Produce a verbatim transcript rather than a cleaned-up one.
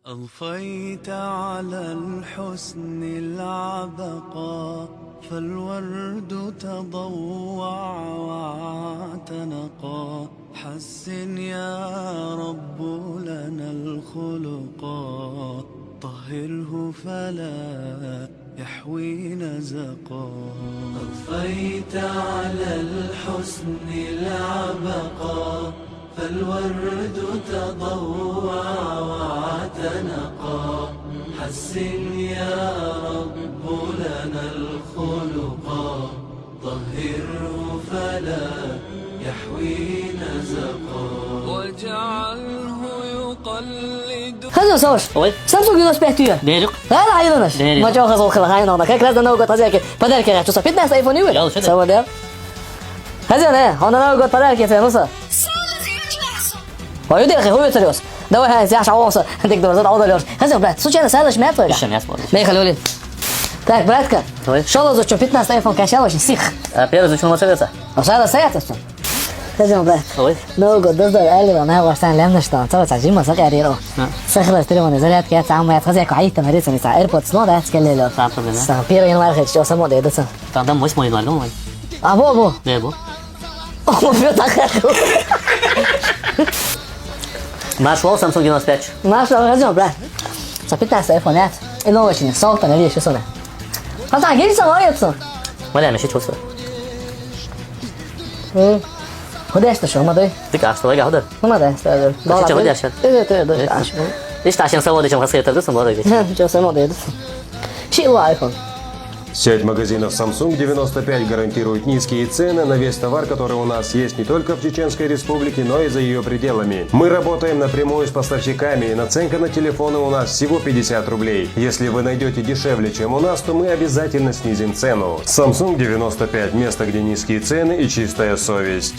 أضفيت على الحسن العبقى، فالورد تضوع واعتنقى. حسن يا رب لنا الخلقا، طهره فلا يحوي نزقا. أضفيت على الحسن العبقا، فالورد تضوع واعتنقا. حسن يا رب لنا الخلقا، طهره فلا يحوي نزقا. واجعله يقلد. Хазин, Саваш. Ой. Samsung девяносто пять түйе. Берік. Ладно, айдыныш. Берік. Мачо хазол хыл хайнона. Как раз на Новый год хозяйки подарки хочу. Пятнадцать айфон, не вы? Я лучше, да. Савода. Хазин, э, он на Новый год подарки тебе, ну что? Ой, уйди, хай, хуй, серьёз. Давай, хай, я шаолса. Дик дорза, да, удалёшь. Хазин, брат, случайно садишь мясо? Ещё мясо. Михаил. Так, братка. Ой. Шо лазу, чё, пятнадцать айфон качал очень сих. А первый зачем мацавеца? А сада саятся, что? Хазин, брат. Ой. Новый год, да, да, али, на вас там лемна, что? Целый час, Дима, сак, ариро. А. Сахар, телефон, зарядка, я там, я, хозяйка, ай, там, рецепт, AirPods, но, да, скелле. Там проблема. Сам первый январь, что, само, да, это. Там, там восьмой январь, думаю. А, во, во. Да, во. О, вот так. Нашёл Samsung девяносто пять. Нашёл, возьмём, брат. За пятнадцать айфон, нет? И новочный, сотовый, видишь, что ли? А так, видишь, самое это? Валя, меши чувство. М. Куда что, что, молодой? Ты как, что, лага, куда? Ну, молодой, что, да. Ты что, куда сейчас? Ты, ты, ты, ты, Э? а, что? Видишь, та сейчас заводы, чем хасхет, ты сам молодой ведь. Всё, всё, молодой, да. Чего айфон? Сеть магазинов Samsung девяносто пять гарантирует низкие цены на весь товар, который у нас есть не только в Чеченской Республике, но и за её пределами. Мы работаем напрямую с поставщиками, и наценка на телефоны у нас всего пятьдесят рублей. Если вы найдёте дешевле, чем у нас, то мы обязательно снизим цену. Samsung девяносто пять, место, где низкие цены и чистая совесть.